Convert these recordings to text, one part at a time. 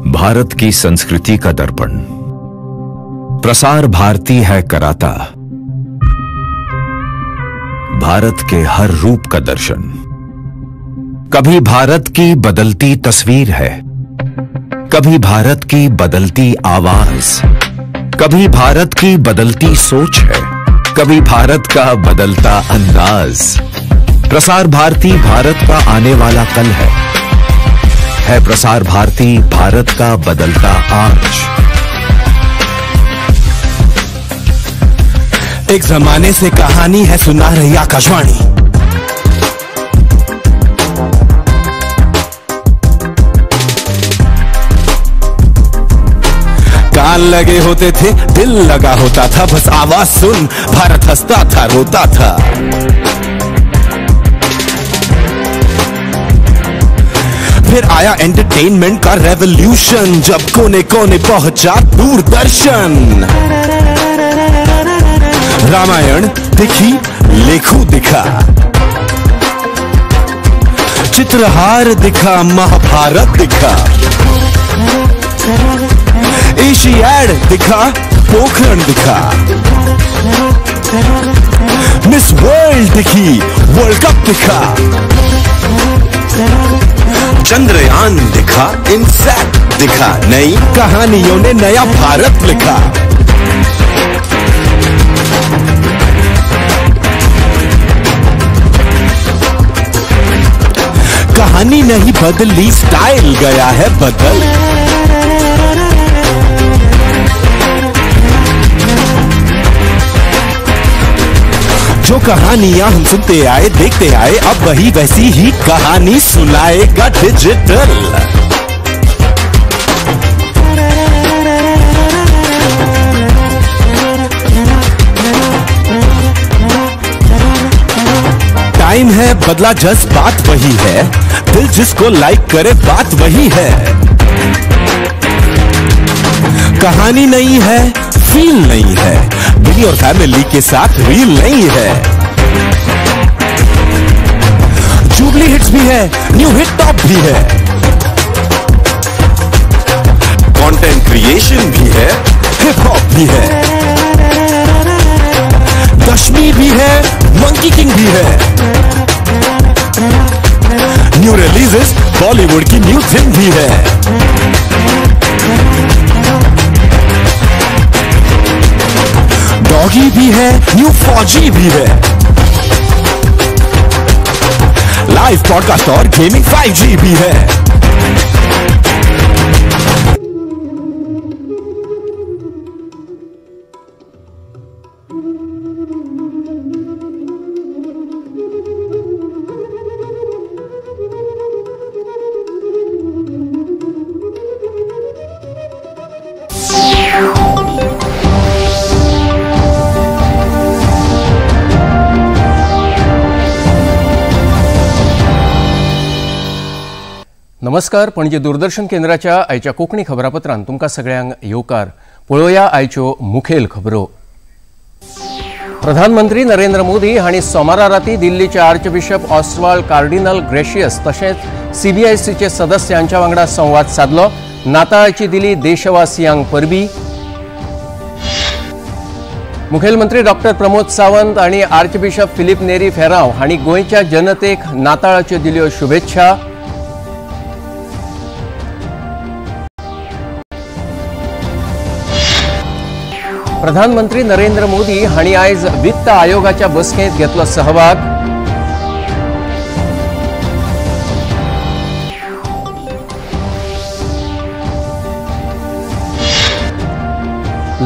भारत की संस्कृति का दर्पण। प्रसार भारती है कराता भारत के हर रूप का दर्शन। कभी भारत की बदलती तस्वीर है, कभी भारत की बदलती आवाज, कभी भारत की बदलती सोच है, कभी भारत का बदलता अंदाज। प्रसार भारती भारत का आने वाला कल है प्रसार भारती भारत का बदलता आज। एक जमाने से कहानी है सुना रही आकाशवाणी। कान लगे होते थे, दिल लगा होता था, बस आवाज सुन भारत हंसता था, रोता था। फिर आया एंटरटेनमेंट का रेवोल्यूशन, जब कोने कोने पहुंचा दूरदर्शन। रामायण दिखी, लेखू दिखा, चित्रहार दिखा, महाभारत दिखा, एशियाड दिखा, पोखरण दिखा, मिस वर्ल्ड दिखी, वर्ल्ड कप दिखा, चंद्रयान दिखा, इनसैट दिखा, नई कहानियों ने नया भारत लिखा। कहानी नहीं बदली, स्टाइल गया है बदल। जो कहानियां हम सुनते आए, देखते आए, अब वही वैसी ही कहानी सुनाएगा डिजिटल। टाइम है बदला, जज्बात वही है, दिल जिसको लाइक करे बात वही है। कहानी नहीं है, फील नहीं है, दिल और फैमिली के साथ रील नहीं है। जुबली हिट्स भी है, न्यू हिट टॉप भी है, कंटेंट क्रिएशन भी है, हिप हॉप भी है, दशमी भी है, मंकी किंग भी है, न्यू रिलीजेस बॉलीवुड की न्यू थिंग भी है। डॉगी भी है, न्यू फौजी भी है, लाइव पॉडकास्ट और गेमिंग 5G भी है। नमस्कार, पणजे दूरदर्शन केंद्राच्या आयच्या कोंकणी खबरापत्रान तुमकां सगळ्यांक येवकार। पळोवया आयच्यो मुखेल खबरो। प्रधानमंत्री नरेंद्र मोदी हांणी सोमारा राती दिल्लीचे आर्चबिशप ऑस्वाल्ड कार्डिनल ग्रेशियस तशेंच सीबीआयसीचे सदस्य हांच्या वांगडा संवाद सादलो। नाताळाची दिली देशवासियांक परबी। मुखेलमंत्री डॉक्टर प्रमोद सावंत आनी आर्चबिशप फिलीप नेरी फेराव हांणी गोंयच्या जनतेक नाताळाच्यो दिल्यो शुभेच्छा। प्रधानमंत्री नरेंद्र मोदी हांणी आयज वित्त आयोगाच्या बसकेंत घेतलो सहभाग।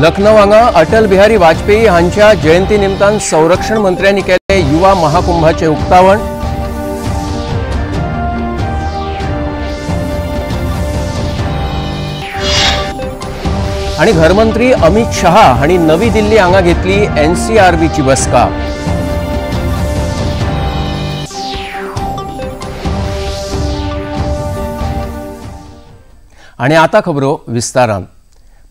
लखनौ हांगा अटल बिहारी वाजपेयी हांच्या जयंती निमतान संरक्षण मंत्र्यांनी केले युवा महाकुंभाचे उक्तावण। आणि घरमंत्री अमित शहा हांणी नवी दिल्ली हांगा घेतली एनसीआरबीची बसका। आणि आता खबरो विस्तारान।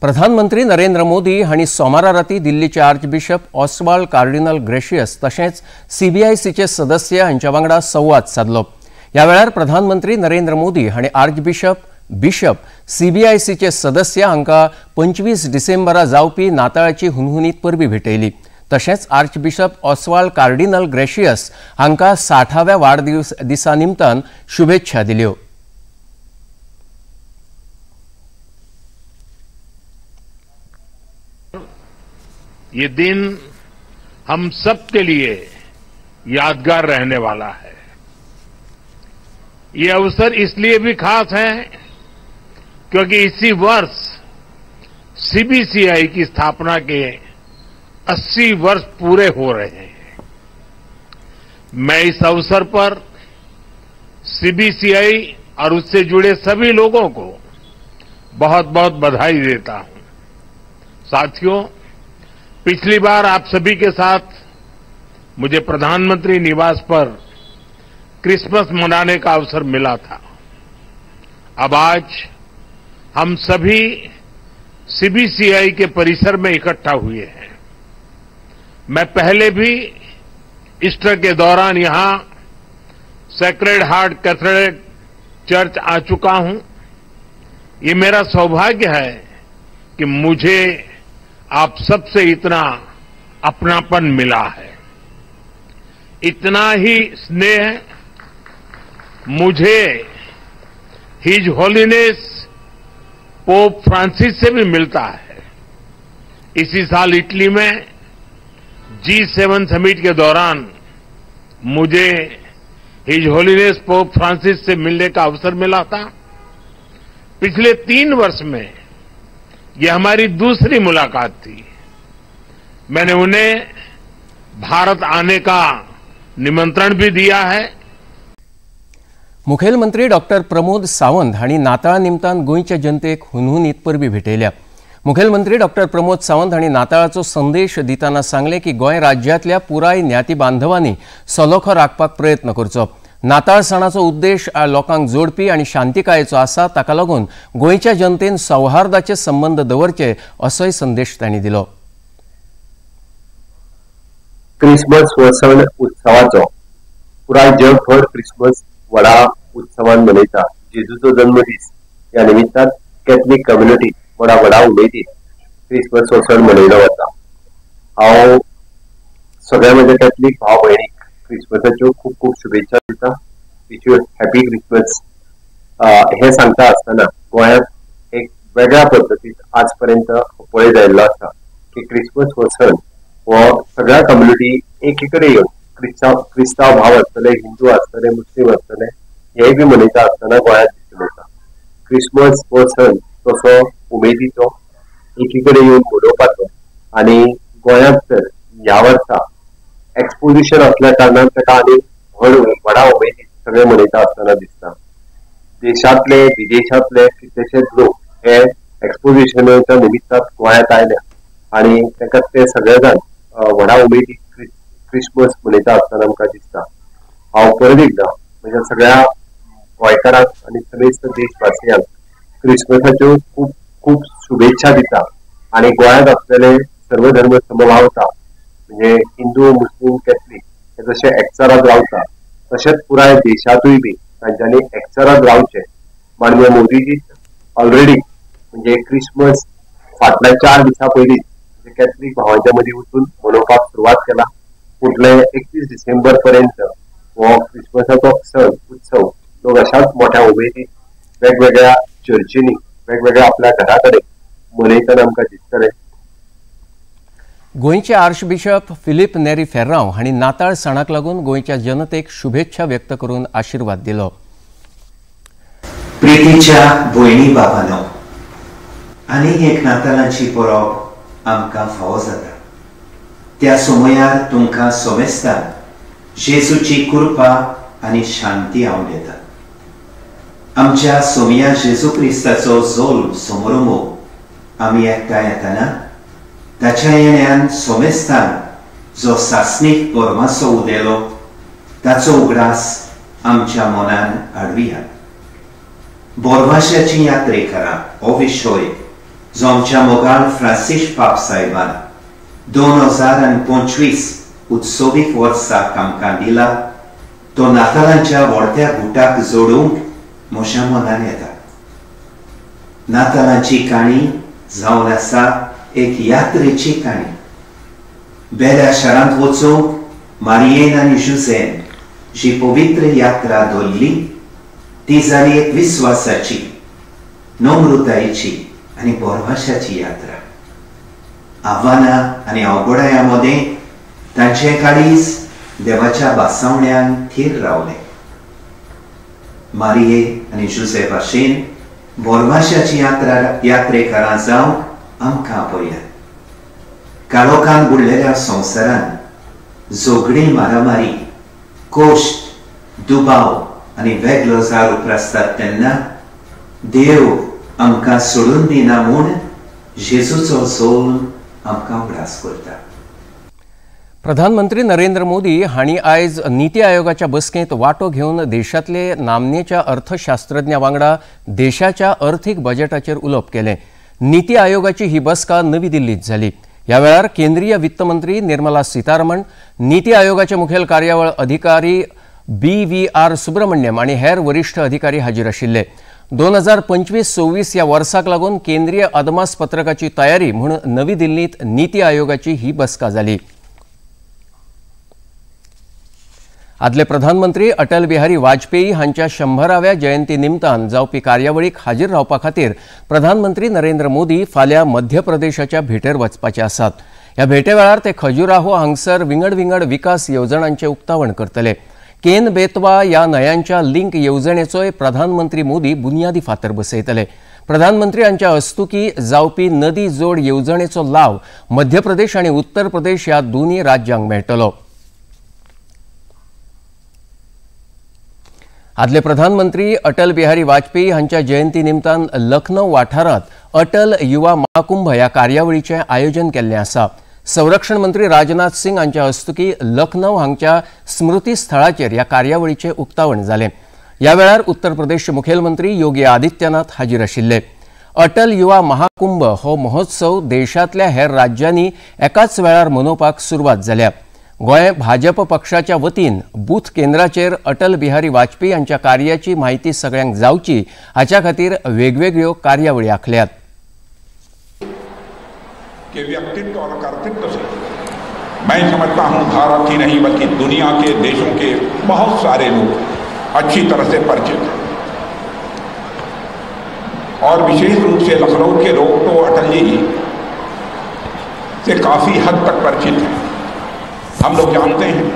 प्रधानमंत्री नरेंद्र मोदी हांणी सोमारा राती दिल्लीचे आर्चबिशप ऑस्वाल्ड कार्डिनल ग्रेशियस तशेंच सीबीआयसीचे सदस्य हांच्या वांगडा संवाद सादलो। ह्या वेळार प्रधानमंत्री नरेंद्र मोदी हांणी आर्चबिशप बिशप सीबीआयसीचे सदस्य हांकां 25 डिसेंबरा जावपी नाताळाची हुनहुनीत परबी भेटयली. तशेंच आर्चबिशप ऑस्वाल्ड कार्डिनल ग्रेशियस हांकां 60व्या वाडदिवस दिसा निमतान शुभेच्छा दिल्यो. ये दिन हम सब के लिए यादगार रहने वाला है. ये अवसर इसलिए भी खास है क्योंकि इसी वर्ष सीबीसीआई की स्थापना के 80 वर्ष पूरे हो रहे हैं. मैं इस अवसर पर सीबीसीआई और उससे जुड़े सभी लोगों को बहुत बहुत बधाई देता हूं. साथियों, पिछली बार आप सभी के साथ मुझे प्रधानमंत्री निवास पर क्रिसमस मनाने का अवसर मिला था. अब आज हम सभी सीबीसीआई के परिसर में इकट्ठा हुए हैं. मैं पहले भी ईस्टर के दौरान यहां सेक्रेड हार्ट कैथेड्रल चर्च आ चुका हूं. ये मेरा सौभाग्य है कि मुझे आप सबसे इतना अपनापन मिला है, इतना ही स्नेह मुझे his holiness pope Francis से भी मिलता है. इसी साल इटली में G7 summit के दौरान मुझे his holiness pope Francis से मिलने का अवसर मिला था. पिछले 3 वर्ष में यह हमारी दूसरी मुलाकात थी. मैंने उन्हें भारत आने का निमंत्रण भी दिया है. मुखेलमंत्री डॉक्टर प्रमोद सावंत हांणी नाताळा निमतान गोंयच्या जनतेक हुनहुनीत परबी भेटयल्या. मुखेलमंत्री डॉक्टर प्रमोद सावंत हांणी नाताळाचो संदेश दितना सांगलें की गोंय राज्यांतल्या पुराय ज्ञाती बांधवांनी सलोखो राखपाक प्रयत्न करचो. नाताळ सणाचो उद्देश लोकांक जोडपी आनी शांतिकायेचो आसा, ताका लागून गोंयच्या जनतेन सौहार्दाचे संबंद दवरचे असोय संदेश तांणी दिलो. क्रिसमस हो सण उत्सवाचो पुराय जगभर क्रिसमस व्हडा उत्सवान मनयता. जेजूचो जन्मदीस ह्या निमित्तान कॅथलीक कम्युनिटी व्हडा व्हडा उमेदीन क्रिसमस हो सण मनयलो वता. हांव सगळ्या म्हज्या कॅथलीक भाव भयणीक क्रिसमसाच्यो खूब खूब शुभेच्छा दिता. Wish you happy Christmas हें सांगता आसतना गोंयांत एक वेगळ्या पद्दतीन आज पर्यंत पळयत आयिल्लो आसा की क्रिसमस हो सण हो सगळ्या कम्युनिटी एकी कडेन येवन क्रिस्तांव भाव आसतले, हिंदू आसतले, मुस्लीम आसतले, हे बी मनयता आसतना गोंयांत दिसून येता. क्रिसमस हो सण तसो उमेदीचो एकी कडेन येवन मनोवपाचो आनी गोंयांत तर ह्या वर्सा एक्सपोजिशन असल्या कारणान ताका आनी व्हडा उमेदीन सगळे मनयता आसतना दिसता. देशांतले विदेशांतले कितलेशेच लोक हे एक्सपोजिशनाच्या निमित्तान गोंयांत आयल्या आनी तांकां ते सगळे जाण व्हडा उमेदीन क्रिसमस मनयता आसतना आमकां दिसता. हांव परत एकदां म्हज्या सगळ्या गोंयकारांक आनी समेस्त देशवासियांक क्रिसमसाच्यो खूब खूब शुभेच्छा दिता आनी गोंयांत आसलेले सर्वधर्म समभावता म्हणजे हिंदू मुस्लीम कॅथलीक हे जशे एकचारात रावता तशेंच पुराय देशांतूय बी तांच्यांनी एकचारात रावचें. माननीय मोदीजी ऑलरेडी म्हणजे क्रिसमस फाटल्या 4 दिसां पयलींच म्हणजे कॅथलीक भावांच्या मदीं वचून मनोवपाक सुरवात केला. फुडले 31 डिसेंबर पर्यंत हो क्रिसमसाचो सण उत्सव लोक अशाच मोठ्या उमेदीन वेगवेगळ्या चर्चींनी वेगवेगळ्या आपल्या घरा कडेन मनयतना आमकां दिसतलें. गोंयचे आर्चबिशप फिलीप नेरी फेर्रांव हांणी नाताळ सणाक लागून गोंयच्या जनतेक शुभेच्छा व्यक्त करून आशीर्वाद दिलो. प्रितीच्या भयणी बाबांनो, आनीक एक नाताळाची परब आमकां फावो जाता. त्या समयार तुमकां सोमेस्तान जेजूची कृपा आनी शांती हांव दिता. आमच्या सोमया जेजू क्रिस्ताचो जोल्म समारंभ आमी एकठांय येतना ताच्या येण्यान सोमेस्तान जो सासणीक परमासो उदेलो ताचो उगडास आमच्या मनान हाडुया. बोरवाशाची यात्रेकरां हो विशय जो आमच्या मोगाळ फ्रांसीस पाप साहेबान 2025 उत्सवीक वर्साक आमकां दिला तो नातालांच्या व्हडत्या गुटाक जोडूंक म्हज्या मनान येता. नातालांची काणी जावन आसा एक यात्रेची काणी. बेल्या शारांत वचूंक मारियेन आनी जुझेन जी पवित्र यात्रा धरली ती जाली एक विस्वासाची, नम्रतायेची आनी भरवशाची यात्रा. आव्हानां आनी अवघडायां मदें तांचें काळीज देवाच्या भासावण्यान थीर रावलें. मारिये आनी जुझे भाशेन भरवशाची यात्रा यात्रेकारां जावंक आमकां आपयात. काळोखान बुडलेल्या संवसारान झगडीं, मारामारी, कोश्ट, दुबाव आनी वेगळो जार उप्रासतात तेन्ना देव आमकां सोडून दिना म्हूण जेजूचो जल्म आमकां उगडास करता. प्रधानमंत्री नरेंद्र मोदी हांणी आयज नीती आयोगाच्या बसकेंत वांटो घेवन देशांतले नामनेच्या अर्थशास्त्रज्ञा वांगडा देशाच्या अर्थीक बजेटाचेर उलोवप केलें. नीती आयोगाची ही बसका नवी दिल्लींत जाली. ह्या वेळार केंद्रीय वित्तमंत्री निर्मला सीतारमण, नीती आयोगाचे मुखेल कार्यावळ अधिकारी BVR Subramaniam आनी हेर वरिश्ठ अधिकारी हाजीर आशिल्ले. 2025-26 ह्या वर्साक लागून केंद्रीय अदमास पत्रकाची तयारी म्हूण नवी दिल्लींत नीती आयोगाची ही बसका जाली. आदले प्रधानमंत्री अटल बिहारी वाजपेयी हांच्या 100व्या जयंती निमतान जावपी कार्यावळीक हाजीर रावपा खातीर प्रधानमंत्री नरेंद्र मोदी फाल्यां मध्य प्रदेशाच्या भेटेर वचपाचे आसात. ह्या भेटे वेळार ते खजुराहो हांगसर विंगड विंगड विकास येवजणांचें उक्तावण करतले. केन बेतवा ह्या न्हंयांच्या लिंक येवजणेचोय प्रधानमंत्री मोदी बुन्यादी फातर बसयतले. प्रधानमंत्री हांच्या हस्तुकी जावपी नदी जोड येवजणेचो लाव मध्य प्रदेश आनी उत्तर प्रदेश ह्या दोनूय राज्यांक मेळटलो. आदले प्रधानमंत्री अटल बिहारी वाजपेयी हांच्या जयंती निमतान लखनौ वाठारांत अटल युवा महाकुंभ ह्या कार्यावळीचें आयोजन केल्लें आसा. संरक्षण मंत्री राजनाथ सिंग हांच्या हस्तुकी लखनौ हांगच्या स्मृती स्थळाचेर ह्या कार्यावळीचें उक्तावण जालें. ह्या वेळार उत्तर प्रदेशचे मुखेलमंत्री योगी आदित्यनाथ हाजीर आशिल्ले. अटल युवा महाकुंभ हो महोत्सव देशांतल्या हेर राज्यांनी एकाच वेळार मनोवपाक सुरवात जाल्या. गोंय भाजप पक्षाच्या वतीन बूथ केंद्राचेर अटल बिहारी वाजपेयी हांच्या कार्याची म्हायती सगळ्यांक जावची हाच्या खातीर वेगवेगळ्यो कार्यावळी आखल्यात. के व्यक्तित्व और कर्तृत्व से मैं समझता हूं भारत ही नहीं बल्कि दुनिया के देशों के बहुत सारे लोग अच्छी तरह से परिचित हैं और विशेष रूप से लखनऊ के लोग तो अटल जी से काफ़ी हद तक परिचित हैं। हम लोग जानते हैं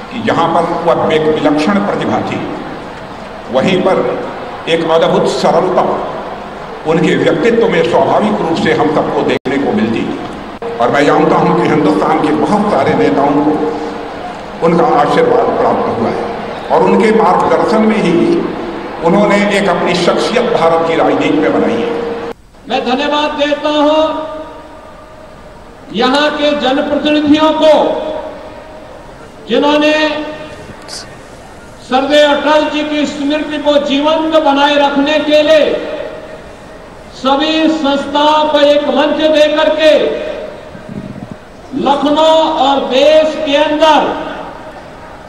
कि जहाँ पर वह एक विलक्षण प्रतिभा थी, वहीं पर एक अद्भुत सरलता उनके व्यक्तित्व में स्वाभाविक रूप से हम सबको देखने को मिलती थी। और मैं जानता हूँ कि हिंदुस्तान के बहुत सारे नेताओं को उनका आशीर्वाद प्राप्त हुआ है और उनके मार्गदर्शन में ही उन्होंने एक अपनी शख्सियत भारत की राजनीति में बनाई है। मैं धन्यवाद देता हूँ यहाँ के जनप्रतिनिधियों को, जिन्होंने स्वर्गीय अटल जी की स्मृति को जीवंत बनाए रखने के लिए सभी संस्थाओं को एक मंच देकर के लखनऊ और देश के अंदर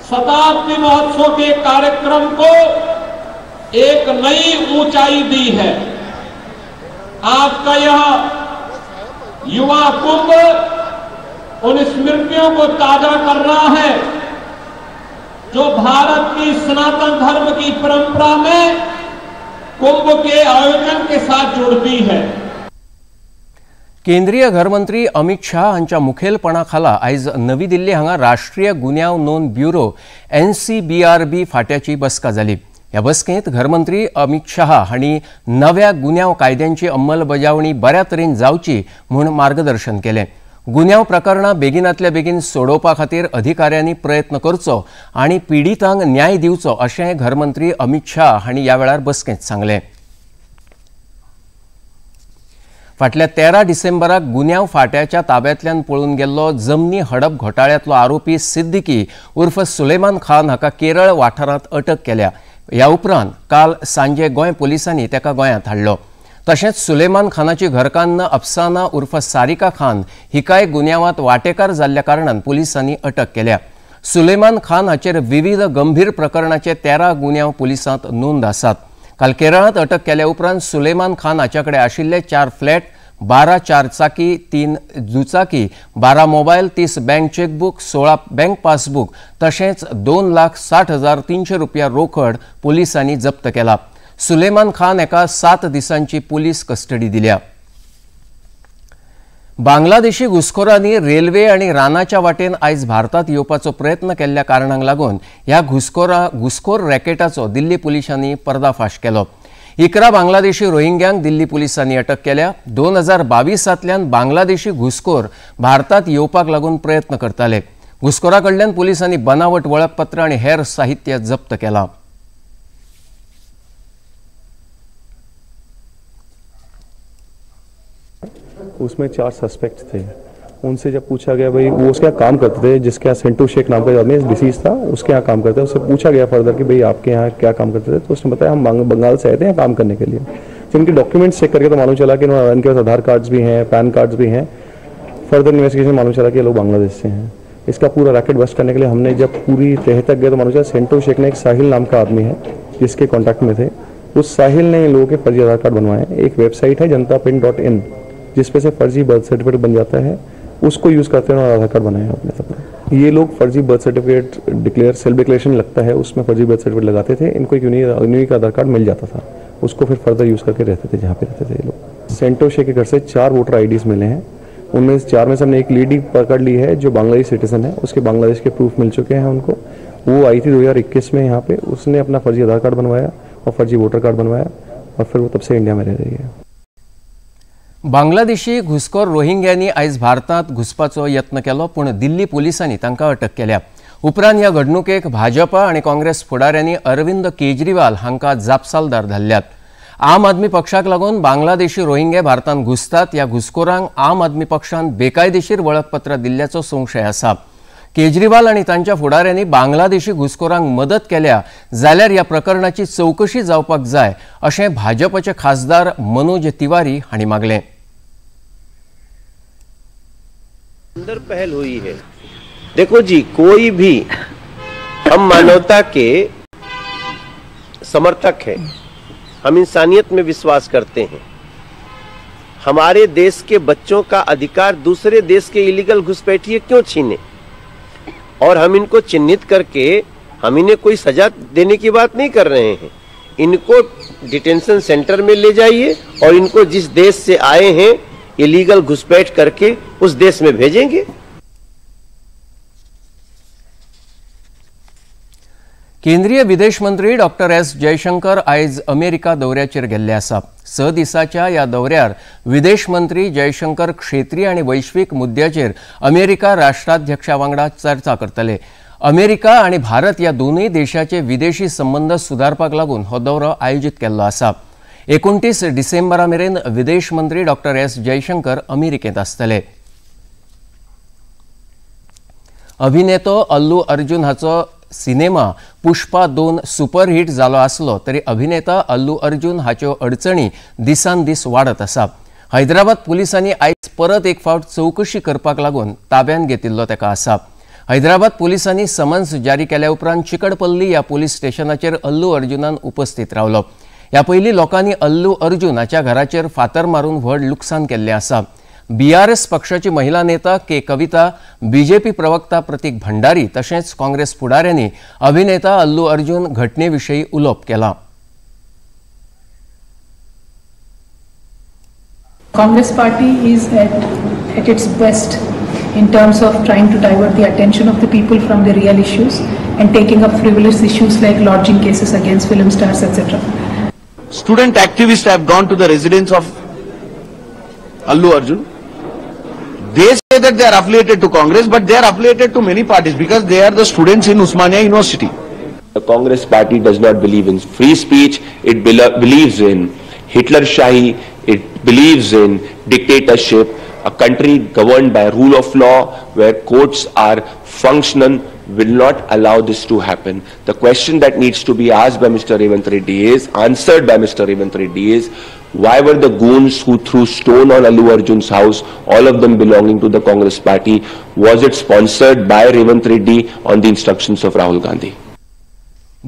शताब्दी महोत्सव के कार्यक्रम को एक नई ऊंचाई दी है। आज का यह युवा कुंभ उन स्मृतियों को ताजा कर रहा है जो भारत की सनातन धर्म की परंपरा में कुंभ के आयोजन के साथ जुड़ती है। केंद्रीय घरमंत्री अमित शाह हांच्या मुखेलपणा खाला आयज नवी दिल्ली हांगा राष्ट्रीय गुन्यांव नोंद ब्युरो NCBRB फाट्याची बसका जाली. ह्या बसकेंत घरमंत्री अमित शाह हांणी नव्या गुन्यांव कायद्यांची अंमलबजावणी बऱ्या तरेन जावची म्हूण मार्गदर्शन केलें. गुन्यांव प्रकरणां बेगिनातल्या बेगीन सोडोवपा खातीर अधिकाऱ्यांनी प्रयत्न करचो आनी पिडितांक न्याय दिवचो अशें घरमंत्री अमित शाह हांणी ह्या वेळार बसकेंत सांगलें. फाटल्या 13 डिसेंबराक गुन्यांव फाट्याच्या ताब्यांतल्यान पळून गेल्लो जमनी हडप घोटाळ्यांतलो आरोपी सिद्दीकी उर्फ सुलेमान खान हाका केरळ वाठारांत अटक केल्या. ह्या उपरांत काल सांजे गोंय पोलिसांनी ताका गोंयांत हाडलो. तशेंच सुलेमान खानाची घरकान्न अफसाना उर्फ सारिका खान हिकाय गुन्यांवांत वांटेकार जाल्ल्या कारणान पोलिसांनी अटक केल्या. सुलेमान खान हाचेर विविध गंभीर प्रकरणाचे 13 गुन्यांव पोलिसांत नोंद आसात. काल केरळांत अटक केल्या उपरांत सुलेमान खान हाच्या कडेन आशिल्ले 4 फ्लॅट, 12 चारचाकी, 3 दुचाकी, 12 mobile, 30 bank chequebook, 16 bank passbook तशेंच 2,60,300 रुपया रोखड पुलिसांनी जप्त केला. सुलेमान खान एका 7 दिसांची पुलीस कस्टडी दिल्या. बांगलादेशी घुसखोरांनी रेल्वे आनी रानाच्या वाटेन आयज भारतात येवपाचो प्रयत्न केल्ल्या कारणांक लागून ह्या घुसखोर रॅकेटाचो दिल्ली पुलिसांनी पर्दाफाश केलो. 11 बांगलादेशी रोहिंग्यांक दिल्ली पुलिसांनी अटक केल्या. 2022 बांगलादेशी घुसखोर भारतात येवपाक लागून प्रयत्न करताले. घुसखोरा कडल्यान पुलिसांनी बनावट वळखपत्र आनी हेर साहित्य जप्त केलां. उसमें 4 सस्पेक्ट थे. उनसे जब पूछा गया भाई वो उसके यहाँ काम करते थे, जिसके यहाँ सेंटू शेख नाम का आदमी डिसीज था, उसके यहाँ काम करते थे. उससे पूछा गया फर्दर कि भाई आपके यहाँ क्या काम करते थे, तो उसने बताया हम बंगाल से आए थे यहाँ काम करने के लिए. जिनके डॉक्यूमेंट्स चेक करके तो मालूम चला कि इनके पास आधार कार्ड्स भी हैं, पैन कार्ड्स भी हैं. फर्दर इन्वेस्टिगेशन मालूम चला कि ये लोग बांग्लादेश से हैं. इसका पूरा रैकेट बस्ट करने के लिए हमने जब पूरी तह तक गए तो मालूम चला सेंटू शेख ने एक साहिल नाम का आदमी है जिसके कॉन्टैक्ट में थे. उस साहिल ने इन लोगों के फर्जी आधार कार्ड बनवाए. एक वेबसाइट है jantaprint.in जिसपे से फर्जी बर्थ सर्टिफिकेट बन जाता है, उसको यूज़ करते हैं और आधार कार्ड बनाया अपने सबने. ये लोग फर्जी birth certificate declare self declaration लगता है, उसमें फर्जी बर्थ सर्टिफिकेट लगाते थे. इनको एक यूनिक आधार कार्ड मिल जाता था, उसको फिर फर्दर यूज़ करके रहते थे जहाँ पे रहते थे ये लोग. सेंटो शेख के घर से 4 वोटर आईडीज़ मिले हैं. उनमें 4 में से हमने एक लेडी पकड़ ली है जो बांग्लादेश सिटीजन है. उसके बांग्लादेश के प्रूफ मिल चुके हैं उनको. वो आई थी 2021 में यहाँ पे. उसने अपना फर्जी आधार कार्ड बनवाया और फर्जी वोटर कार्ड बनवाया और फिर वो तब से इंडिया में रह रही है. बांगलादेशी घुसखोर रोहिंग्यांनी आयज भारतांत घुसपाचो यत्न केलो, पूण दिल्ली पुलिसांनी तांकां अटक केल्या. उपरांत ह्या घडणुकेक भाजपा आनी काँग्रेस फुडाऱ्यांनी अरविंद केजरीवाल हांकां जापसालदार धरल्यात. आम आदमी पक्षाक लागून बांगलादेशी रोहिंगे भारतांत घुसतात. ह्या घुसखोरांक आम आदमी पक्षान बेकायदेशीर वळखपत्र दिल्ल्याचो संशय आसा. केजरीवाल आनी तांच्या फुडाऱ्यांनी बांगलादेशी घुसखोरांक मदत केल्या जाल्यार ह्या प्रकरणाची चवकशी जावपाक जाय अशें भाजपचे खासदार मनोज तिवारी हांणी मागलें. सुंदर पहल हुई है. देखो जी, कोई भी, हम मानवता के समर्थक हैं, हम इंसानियत में विश्वास करते हैं. हमारे देश के बच्चों का अधिकार दूसरे देश के इलीगल घुसपैठिए क्यों छीने? और हम इनको चिन्हित करके हम इन्हें कोई सजा देने की बात नहीं कर रहे हैं. इनको डिटेंशन सेंटर में ले जाइए और इनको जिस देश से आए हैं इलीगल घुसपैठ करके उस देश में भेजेंगे. केंद्रीय विदेश मंत्री डॉक्टर एस जयशंकर आयज अमेरिका दौऱ्याचेर गेल्ले आसा. 6 दिसाच्या ह्या दौऱ्यार विदेश मंत्री जयशंकर क्षेत्रीय आनी वैश्वीक मुद्द्याचेर अमेरिका राष्ट्राध्यक्षा वांगडा चर्चा करतले. अमेरिका आनी भारत ह्या दोनूय देशाचे विदेशी संबंद सुदारपाक लागून हो दौरो आयोजीत केल्लो आसा. 29 डिसेंबरा मेरेन विदेश मंत्री डॉक्टर एस जयशंकर अमेरिकेंत आसतले. अभिनेतो अल्लू अर्जुन हाचो सिनेमा पुष्पा 2 सुपरहिट जालो आसलो तरी अभिनेता अल्लू अर्जुन हाच्यो अडचणी दिसान दीस वाडत आसा. हैदराबाद पुलिसांनी आयज परत एक फावट चवकशी करपाक लागून ताब्यांत घेतिल्लो ताका आसा. हैदराबाद पुलिसांनी समन्स जारी केल्या उपरांत चिकडपल्ली ह्या पुलीस स्टेशनाचेर अल्लू अर्जुनान उपस्थित रावलो. ह्या पयलीं लोकांनी अल्लू अर्जुन हाच्या घराचेर फातर मारून व्हड लुकसाण केल्लें आसा. बीआरएस पक्षाची महिला नेता के कविता, बीजेपी प्रवक्ता प्रतीक भंडारी तशेंच काँग्रेस फुडाऱ्यांनी अभिनेता अल्लू अर्जुन घटने विशीं उलोवप केलां. Congress party is at its best in terms of trying to divert the attention of the people from the real issues and taking up frivolous issues like lodging cases against film stars, etc. Student activists have gone to the residence of Allu Arjun. They say that they are affiliated to Congress, but they are affiliated to many parties because they are the students in Osmania University. The Congress party does not believe in free speech. It believes in Hitler Shahi. It believes in dictatorship, a country governed by rule of law where courts are functional will not allow this to happen. The question that needs to be asked by Mr. Revanth Reddy is, answered by Mr. Revanth Reddy is, why were the goons who threw stone on Allu Arjun's house, all of them belonging to the Congress party, was it sponsored by Revanth Reddy on the instructions of Rahul Gandhi?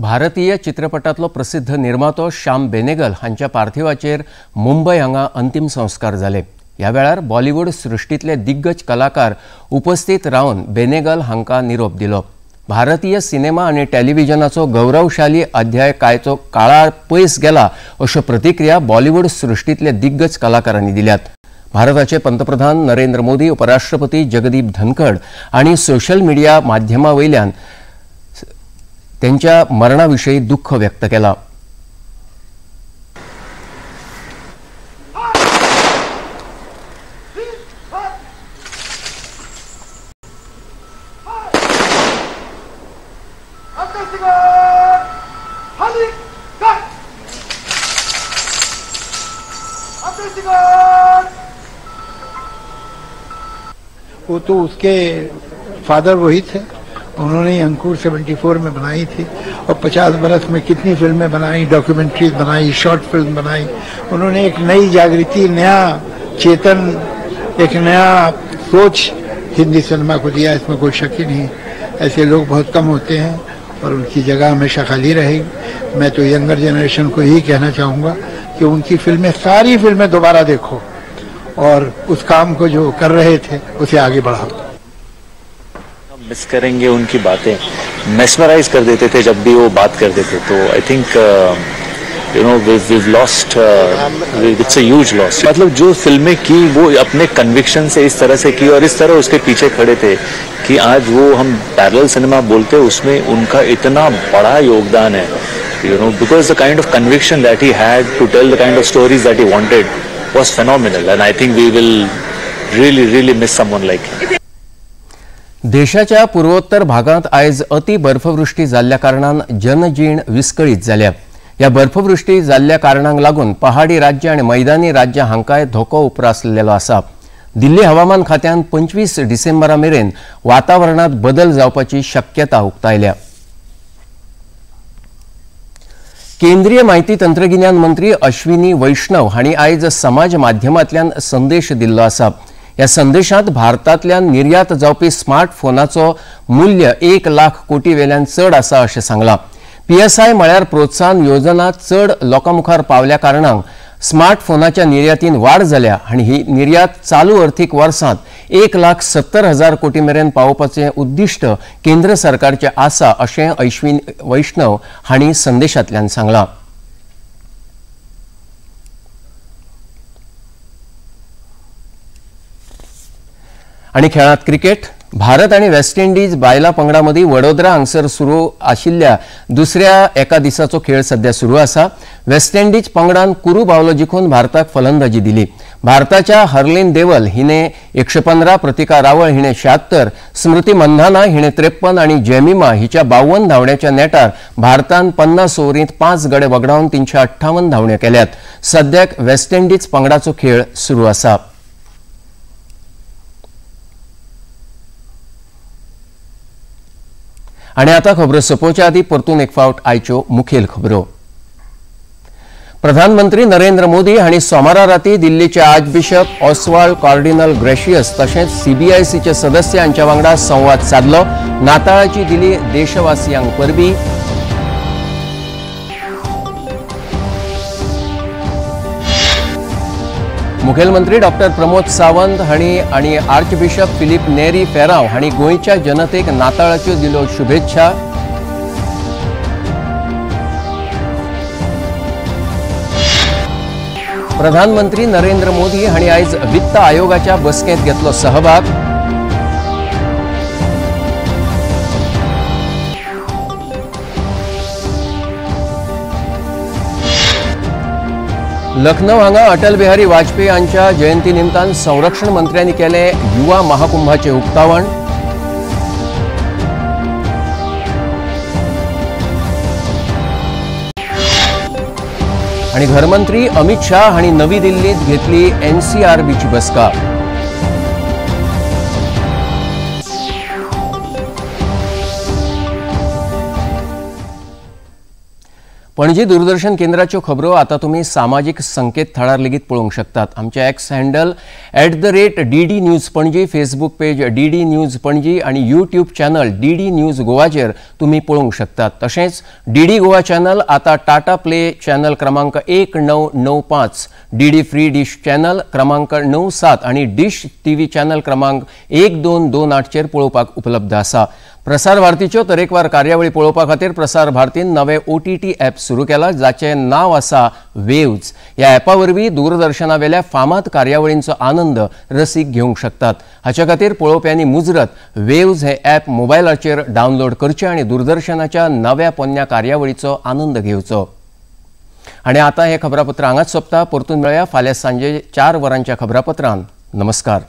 भारतीय चित्रपटांतलो प्रसिद्ध निर्मातो श्याम बेनेगल हांच्या पार्थिवाचेर मुंबय हांगा अंतिम संस्कार जाले. ह्या वेळार बॉलिवूड सृश्टींतले दिग्गज कलाकार उपस्थित रावन बेनेगल हांकां निरोप दिलो. भारतीय सिनेमा आनी टेलिव्हिजनाचो गौरवशाली अध्याय कायचो काळार पयस गेला अश्यो प्रतिक्रिया बॉलिवूड सृश्टींतले दिग्गज कलाकारांनी दिल्यात. भारताचे पंतप्रधान नरेंद्र मोदी, उपराष्ट्रपती जगदीप धनखड आनी सोशल मिडिया माध्यमा वयल्यान त्यांच्या मरणाविषयी दुःख व्यक्त केला. वो तो उसके फादर वही थे, उन्होंने अंकुर 74 में बनाई थी और 50 बरस में कितनी फिल्में बनाई, डॉक्यूमेंट्रीज बनाई, शॉर्ट फिल्म बनाई। उन्होंने एक नई जागृति, नया चेतन, एक नया सोच हिंदी सिनेमा को दिया, इसमें कोई शक ही नहीं। ऐसे लोग बहुत कम होते हैं और उनकी जगह हमेशा खाली रहेगी। मैं तो यंगर जनरेशन को यही कहना चाहूँगा कि उनकी फिल्में, सारी फिल्में दोबारा देखो और उस काम को जो कर रहे थे उसे आगे बढ़ाओ। मिस करेंगे उनकी बातें, मेस्मराइज कर देते थे जब भी वो बात करते थे। तो I think you know we lost, it's a huge loss. मतलब जो फिल्में की वो अपने कन्विक्शन से इस तरह से की और इस तरह उसके पीछे खड़े थे कि आज वो हम पैरेलल सिनेमा बोलते हैं उसमें उनका इतना बड़ा योगदान है। You know because the kind of conviction that he had to tell the kind of stories that he wanted was phenomenal and I think we will really really miss someone like him. देशाच्या पूर्वोत्तर भागांत आयज अति बर्फवृष्टी जाल्ल्या कारणान जनजीण विस्कळीत जाल्या. ह्या बर्फवृष्टी जाल्ल्या कारणांक लागून पहाडी राज्य आनी मैदानी राज्य हांकांय धोको उप्रासलेलो आसा. दिल्ली हवामान खात्यान 25 डिसेंबरा मेरेन वातावरणांत बदल जावपाची शक्यता उक्तायल्या. केंद्रीय माहिती तंत्रगिन्यान मंत्री अश्विनी वैष्णव हांणी आयज समाज माध्यमांतल्यान संदेश दिल्लो आसा. ह्या संदेशांत भारतांतल्यान निर्यात जावपी स्मार्टफोनाचो मूल्य 1 लाख कोटी वेल्यान चड आसा अशें सांगलां. पीएसआय म्हळ्यार प्रोत्साहन योजना चड लोकां मुखार पावल्या कारणान स्मार्टफोनाच्या निर्यातीन वाड जाल्या आनी ही निर्यात चालू अर्थीक वर्सांत 1,70,000 कोटी मेरेन पावोवपाचें उद्दिश्ट केंद्र सरकारचें आसा अशें अश्विनी वैष्णव हांणी संदेशांतल्यान सांगलां. आनी खेळांत क्रिकेट. भारत आनी वेस्ट इंडिज बायलां पंगडा मदीं वडोदरा हांगसर सुरू आशिल्ल्या दुसऱ्या एका दिसाचो खेळ सध्या सुरू आसा. वेस्ट इंडिज पंगडान कुरू बावलो जिखून भारताक फलंदाजी दिली. भारताच्या हरलीन देवल हिणे 115, प्रतिका रावळ हिणे 76, स्मृती मंधाना हिणे 53 आनी जेमिमा हिच्या 52 धांवड्याच्या नेटार भारतान 50 ओव्हरींत 5 गडे वगडावन 358 धांवड्यो केल्यात. सद्याक वेस्ट इंडिज पंगडाचो खेळ सुरू आसा. आनी आतां खबरो सोंपोवच्या आदीं परतून एक फावट आयच्यो मुखेल खबरो. प्रधानमंत्री नरेंद्र मोदी हांणी सोमारा राती दिल्लीचे आर्चबिशप ऑस्वाल्ड कार्डिनल ग्रेशियस तशेंच सीबीआयसीचे सदस्य हांच्या वांगडा संवाद सादलो. नाताळाची दिली देशवासियांक परबी. मुखेलमंत्री डॉक्टर प्रमोद सावंत हांणी आनी आर्चबिशप फिलीप नेरी फेराव हांणी गोंयच्या जनतेक नाताळाच्यो दिल्यो शुभेच्छा. प्रधानमंत्री नरेंद्र मोदी हांणी आयज वित्त आयोगाच्या बसकेंत घेतलो सहभाग. लखनौ हांगा अटल बिहारी वाजपेयी हांच्या जयंती निमतान संरक्षण मंत्र्यांनी केलें युवा महाकुंभाचें उक्तावण. आनी घरमंत्री अमित शाह हांणी नवी दिल्लींत घेतली एनसीआरबीची बसका. पणजी दूरदर्शन केंद्राच्यो खबरो आतां तुमी सामाजीक संकेत थळार लेगीत पळोवंक शकतात. आमचे X handle @DD News Panaji, Facebook page DD News Panaji आनी यूट्यूब चॅनल DD news गोवाचेर तुमी पळोवंक शकतात. तशेंच DD Goa channel आतां टाटा प्ले चॅनल क्रमांक 1995, DD free dish channel क्रमांक 97 आनी डिश TV channel क्रमांक 1228चेर पळोवपाक उपलब्ध आसा. प्रसार भारतीच्यो तरेकवार कार्यावळी पळोवपा खातीर प्रसार भारतीन नवे OTT app सुरू केला, जाचें नांव आसा वेव्ज. ह्या ॲपा वरवीं दूरदर्शनावेल्या फामाद कार्यावळींचो आनंद रसीक घेवंक शकतात. हाचे खातीर पळोवप्यांनी मुजरत वेव्ज हे ॲप मोबायलाचेर डावनलोड करचें आनी दूरदर्शनाच्या नव्या पोन्न्या कार्यावळीचो आनंद घेवचो. आनी आतां हें खबरापत्र हांगाच सोंपता. परतून मेळया फाल्यां सांजे 4 वरांच्या खबरापत्रान. नमस्कार.